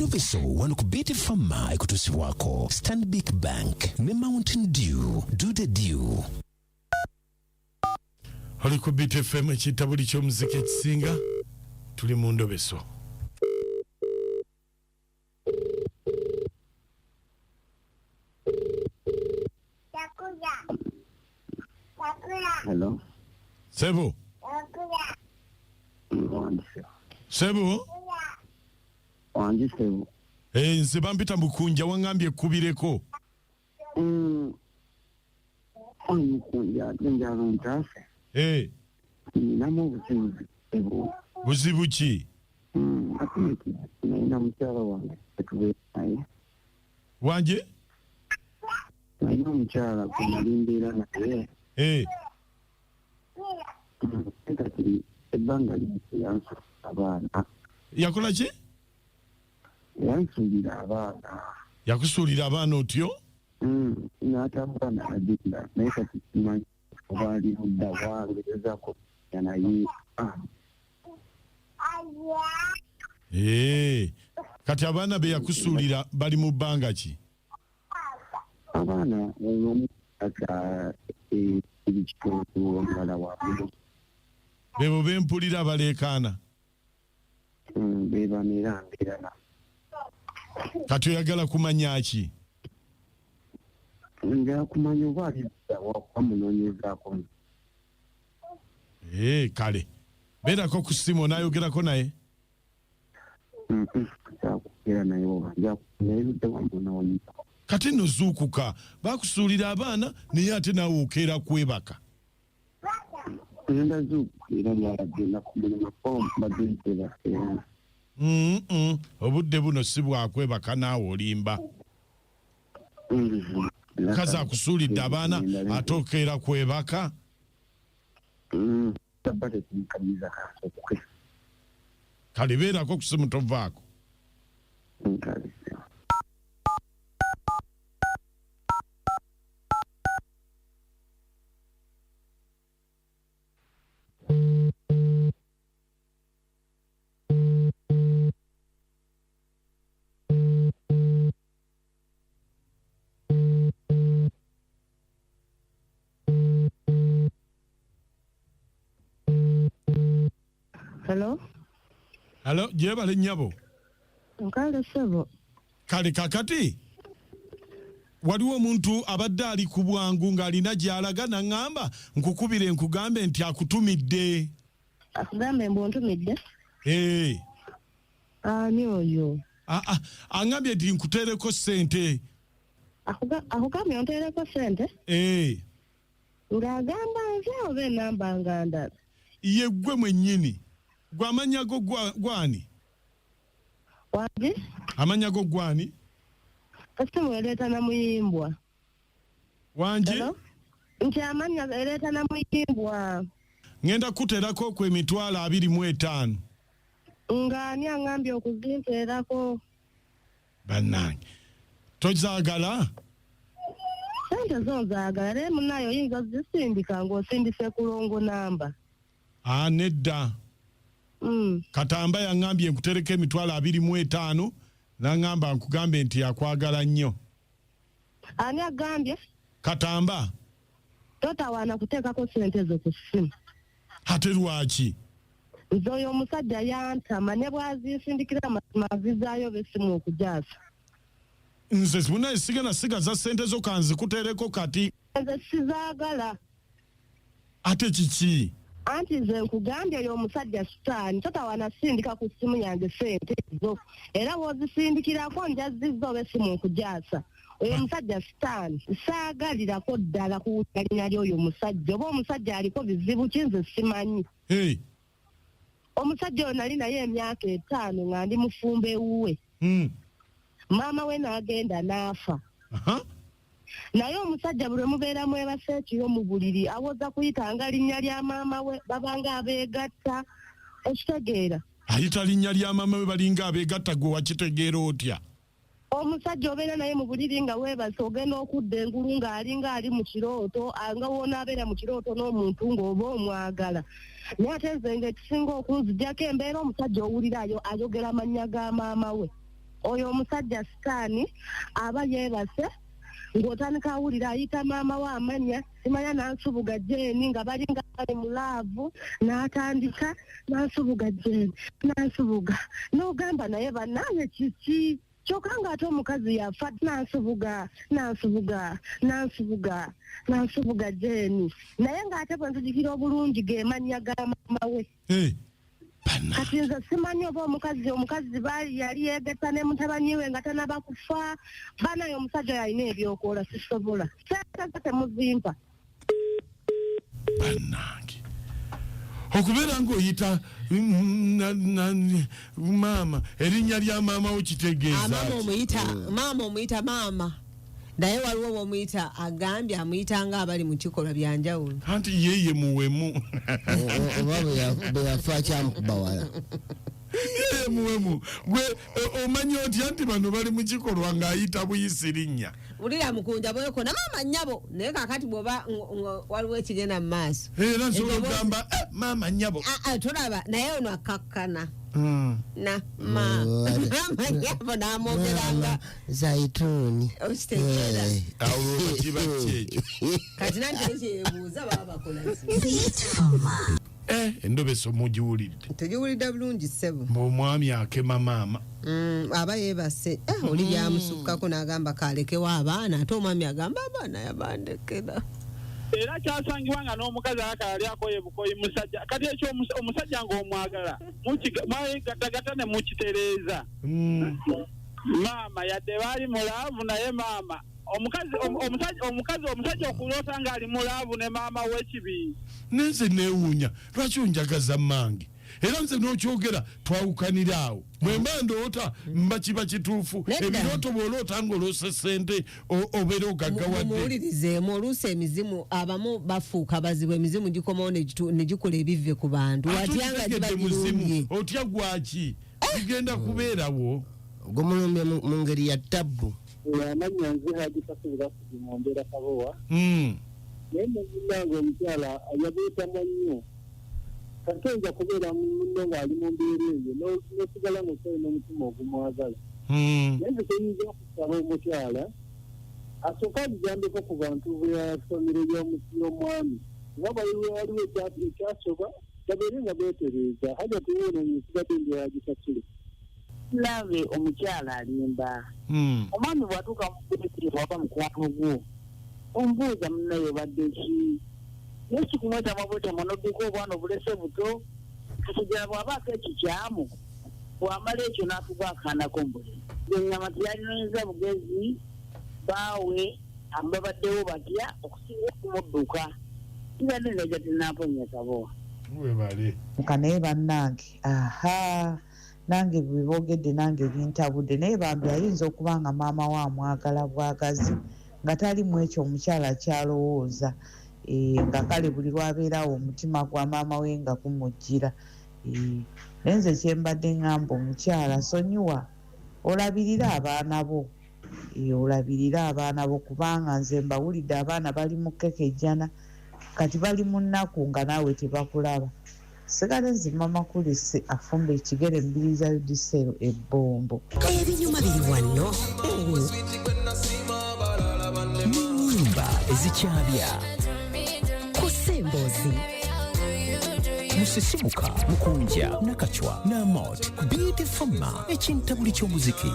Endobeso wano ku BT Fama ekutuusibwako Stanbic Bank ne Mountain Dew, Do the Dew. Oli ku BT FM, ekitabuli ky'omuziki ekisinga, tuli mu ndobeso. Hello. Sebo. Sebo. Wangi sebo. Eh, nze bampita Mukunja, waŋŋambye ekkubireko. Mukunja, ate njala ontaase. Eh. Ninamu obuzibu sebo. Buzibu ki? Ate nalina mukyala wange etubeera naye. Wanje? Nalina omukyala gwe nali mbeera naye. Eh. Kati ebbanga yansuulira abaana. Yakola ki? Yansuulira abaana. Yakusuulira abaana otyo? N'atambula n'agenda, naye kati simanyi oba ali ludda wa, ngezaako naye. Kati abaana be yakusuulira bali mu bbanga ki? Abaana omu aka ekitundu, omulala waabwe. Bebo bempulira baleekaana? Be bano era mbeera. Kati oyagala kumanya ki? Njagala kumanya oba ali ludda wa, kuba munoonyezaako. Kale beerako ku ssimu, onaayogerako naye? Kyakwogera naye, oba naye ludda wa munoonya. Kati nno zuukuka, bakusuulira abaana naye ate naawe okeera kwebaka. Ngenda zuukuka era lyalagenda ku mulimu ko mbadde ntebaseera. Obudde buno si bwakwebaka, naawe olimba. Mukazi akusuulidde abaana ate okeera kwebaka? Tabba tekinkamiza, kansokuke. Kale beerako ku simu, tovaako. Kale. Hello? Hello, gyebale nnyabo. Nkale ssebo. Kale kakati waliwo omuntu abadde ali ku bwangu ng'alina gy'alaga, naŋŋamba nkukubire nkugambe nti akutumidde. Akugambe mbu ontumidde? Ee. Ani oyo? Aa, aŋŋambye nti nkuteereko ssente. Akugambye onteereko ssente? Ee. Ng'agamba nze oba enamba nga ndala? Ye ggwe mwennyini. Gwe amannya go gwani? Wangi? Amannya go gwani? Essimu ereeta na muyimbwa. Wangi? Hello? Nti amannya ereeta na muyimbwa. Ŋŋenda kuteerako ku 25,000. Ng'ani aŋŋambye okuzinteerako? Bannange, tozaagala? Ssente zo nzaagala, naye munnaye oyinza ozisindika ng'osindise ku wrong number. Aa, nedda. Katamba yaŋŋambye nkutereko 25,000, n'aŋŋamba nkugambe nti akwagala nnyo. Ani agambye? Katamba. Totawaana kuteekako ssente zo ku ssimu. Ate lwaki? Nze oyo omusajja yantama, ne bw'azinsindikira amazima azizaayo b'essimu okujaasa. Nze munaye sigenda sigaza ssente zo, kanzikutereko kati. Nze sizaagala. Ate kiki? Anti nze nkugambye oyo omusajja sitaani, totawaana sindika ku ssimu yange ssente ezo, era w'ozisindikirako nja zizza oba essimu nkujaasa. Oyo omusajja sitaani, saagalirako ddala kuwulira linnya ly'oyo omusajja. Oba omusajja aliko bizibu ki, nze simanyi. Hey. Omusajja oyo nali naye emyaka 5 nga ndi mufumbo ewuwe. Maama we n'agenda n'afa. Naye omusajja buli mubeera mwebase ekiro mu buliri awoza kuyitanga linnya lya maama we, babanga abeegatta, okitegeera? Ayita linnya lya maama we, balinga abeegatta. Gwe wakitegeera otya? Omusajja obeera naye mu buliri nga weebase, ogenda okudda engulu ng'alinga ali mu kirooto, nga wonaabeera mu kirooto n'omuntu ng'oba omwagala. Naye ate nze nga ekisinga okunzijjako embeera, omusajja owulirayo ayogera amannya ga maama we. Oyo omusajja sitaani aba yeebase, ng'otandika awulira ayita maama we amanya, simanya Nansubuga Jeni, nga balinga bali mu love, n'atandika Nansubuga Jeni, Nansubuga, n'ogamba naye bannange kiki? Kyokka ng'ate omukazi yafa. Nansubuga, Nansubuga, Nansubuga, Nansubuga Jeni, naye ng'ate bwe nzijukira obulungi ge mannya ga maama we. Kati nze simanyi oba omukazi baali yali yeegetta ne mutabani we nga tanaba kufa. Banaye omusajja oyo alina ebyokola, sisobola. Sente ze temuzimpa. Bannange, okubeera ng'oyita maama erinnya lya maama wo kitegeeza Maama ki? Omuyita maama, omuyita maama, naye waliwo bwomuyita, agambye amuyita nga abali mu kikolwa byanjawulo. Anti yeye muwemu. Oba bwe yafa akyamukuba wala. Yeye muwemu. Gwe omanyi otya nti bano bali mu kikolwa ng'ayita buyisi linnya? Wulira mukunja bwekona maama nnyabo, naye kakati bwoba waliwo ekigenda mu maaso. Era nsobola Eddoboozi- okugamba, "Eh, maama nnyabo." Ah, ah, tolaba naye ono akkakkana na ma Oh, maama nnyabo n'amwogeranga. Zaituni. Okitegeera? Awo kiba kyekyo. Kati nanti ekyebuuza baba bakola ki? Eh, endobeso mugiwulidde? Tugiwulidde bulungi, ssebo. Omwami akema maama. Aba yeebase. Eh, oli byamusukkako n'agamba kalekewo abaana, ate omwami agamba abaana yabandekera. Era kyasangibwa nga n'omukazi akala akoye bukoyi musajja. Kati ekyo omusajja ng'omwagala mwegattagatta ne mukitereeza. Maama yadde baali mu love, naye maama omukazi omusajja omukazi omusajja okuloota ng'ali mu love ne maama w'ekibi. Nenze neewuunya lwaki onjagaza mmange, era nze n'okyogera twawukanira awo. Bwe mba ndoota mba kiba kituufu. Nedda. Ebirooto bw'oloota ng'oloose sente obeera ogaggawadde. Mumuwulirizeemu, oluusi emizimu, abamu bafuuka bazibu, emizimu gikomawo ne gikola ebivve ku bantu. Ate Watya nga giba okitegedde muzimu, girumbye. otya gwaki gigenda kubeerawo. Gumulumbye mu ngeri ya tabbu. Amannya nze Haji Kasubira mu mbeera Kabowa. Naye munange omukyala yabeetamwa nnyo. Kati toyinza kubeera munno ng'ali mu mbeera eyo n'osigala ng'okyalina omutima ogumwagala. Naye nze kyenyinza okusaba omukyala, asooke abigambeko ku bantu ba famire y'omwami, kuba waliwo ekyasoba, babeere nga beetereeza. Haja tuwuuna nsigadde ndi Haji Kasule. Nange omukyala alimba. Omwami bw'atuuka mu waba mukwano gwo, omubuuza, "Munnaye, obadde ki?" Naye sikumwetamwa bwetamwa n'odduka obwana obulese buto. Kati bw'abaako ekikyamu, bw'amala ekyo n'atuga akaanako mbuli eŋŋama teyalinoonyeza bugezi baawe babaddewo batya okusinga okumudduka. Kibadde nzajja tinamponya Kabowa. Webale. Muka naye bannange, aha, nange bwe boogedde nange bintabudde. Naye bambi ayinza okuba nga maama we amwagala bwagazi, nga tali mu ekyo omukyala kyalowooza. Nga kale buli lwabeerawo omutima gwa maama we nga gumujjira. Naye nze kyembadde ŋŋamba omukyala, sonyiwa, olabirire abaana bo. Olabirire abaana bo, kubanga nze mbawulidde abaana bali mu kekejjana, kati bali mu nnaku nga naawe tebakulaba. Sigale nze Mama Kulisi afumba ekigere mbiriza Yudisero ebbombo. Ebinyuma biri wano n'ennyimba ezikyabya. Ku Semboozi. Musisimuka, Mukunja, Nakachwa n'Amot Beauty Fama, ekintabuli ky'omuziki.